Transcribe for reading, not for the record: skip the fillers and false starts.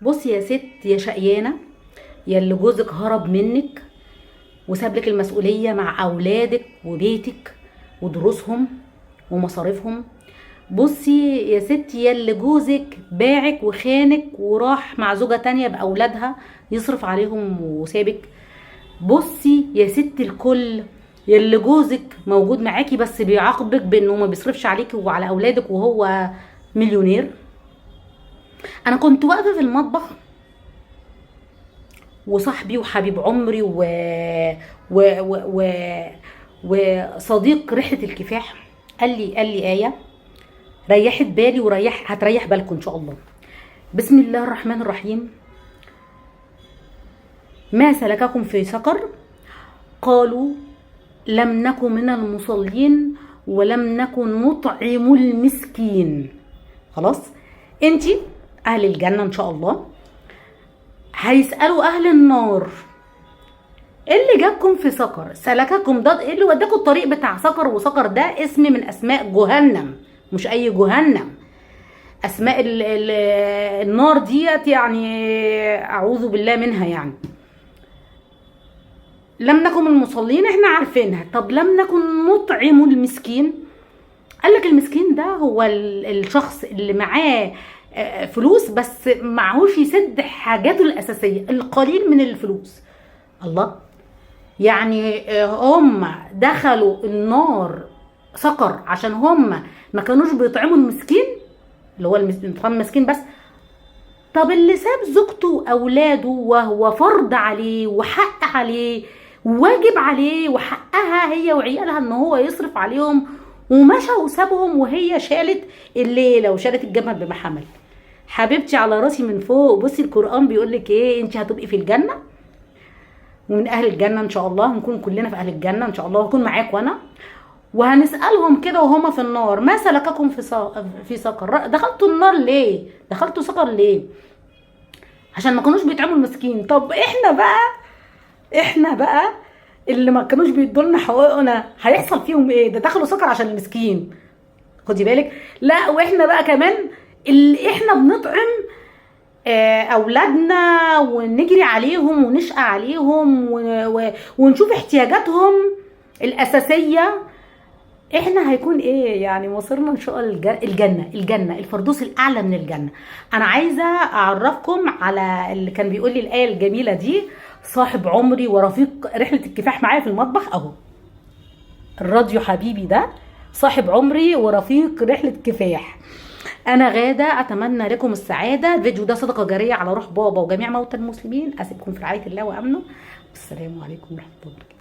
بصي يا ست يا شقيانه، يا اللي جوزك هرب منك وساب لك المسؤولية مع اولادك وبيتك ودروسهم ومصاريفهم. بصي يا ستي يا اللي جوزك باعك وخانك وراح مع زوجة تانية بأولادها يصرف عليهم وسابك. بصي يا ست الكل يا اللي جوزك موجود معاكي بس بيعاقبك بانه ما بيصرفش عليكي وعلى اولادك وهو مليونير. انا كنت واقفة في المطبخ وصاحبي وحبيب عمري و... و... و... وصديق رحله الكفاح قال لي ايه ريحت بالي وريح هتريح بالكم ان شاء الله. بسم الله الرحمن الرحيم. ما سلككم في سقر؟ قالوا لم نكن من المصلين ولم نكن نطعم المسكين. خلاص انتي اهل الجنة ان شاء الله. هيسالوا اهل النار ايه اللي جابكم في سقر؟ سلككم ده ايه اللي وداكم الطريق بتاع سقر؟ وسقر ده اسم من اسماء جهنم، مش اي جهنم، اسماء ال ال النار ديت، يعني اعوذ بالله منها. يعني لم نكن من المصلين احنا عارفينها. طب لم نكن نطعم المسكين، قال لك المسكين ده هو الشخص اللي معاه فلوس بس معهوش يسد حاجاته الاساسية، القليل من الفلوس. الله، يعني هم دخلوا النار سقر عشان هم ما كانوش بيطعموا المسكين اللي هو المسكين بس. طب اللي ساب زوجته واولاده وهو فرض عليه وحق عليه وواجب عليه وحقها هي وعيالها ان هو يصرف عليهم، ومشى وسابهم وهي شالت الليلة وشالت الجمل بما حمل. حبيبتي على راسي من فوق. بصي القران بيقول لك ايه، انت هتبقي في الجنة ومن اهل الجنة ان شاء الله، هنكون كلنا في اهل الجنة ان شاء الله، وهكون معاك وانا، وهنسالهم كده وهما في النار ما سلككم في سقر؟ دخلتوا النار ليه؟ دخلتوا سقر ليه؟ عشان ما كانوش بيطعموا المسكين. طب احنا بقى اللي ما كانوش بيدوا لنا حقوقنا هيحصل فيهم ايه؟ ده دخلوا سقر عشان المسكين، خدي بالك. لا واحنا بقى كمان اللي احنا بنطعم اولادنا ونجري عليهم ونشقى عليهم ونشوف احتياجاتهم الاساسية، احنا هيكون ايه يعني مصيرنا ان شاء الله؟ الجنة، الجنة، الفردوس الاعلى من الجنة. انا عايزه اعرفكم على اللي كان بيقول لي الايه الجميلة دي، صاحب عمري ورفيق رحله الكفاح معايا في المطبخ اهو، الراديو حبيبي ده صاحب عمري ورفيق رحله كفاح. انا غاده، اتمنى لكم السعادة. الفيديو ده صدقه جارية على روح بابا وجميع موتى المسلمين. اسيبكم في رعاية الله وامنه، والسلام عليكم ورحمة الله وبركاته.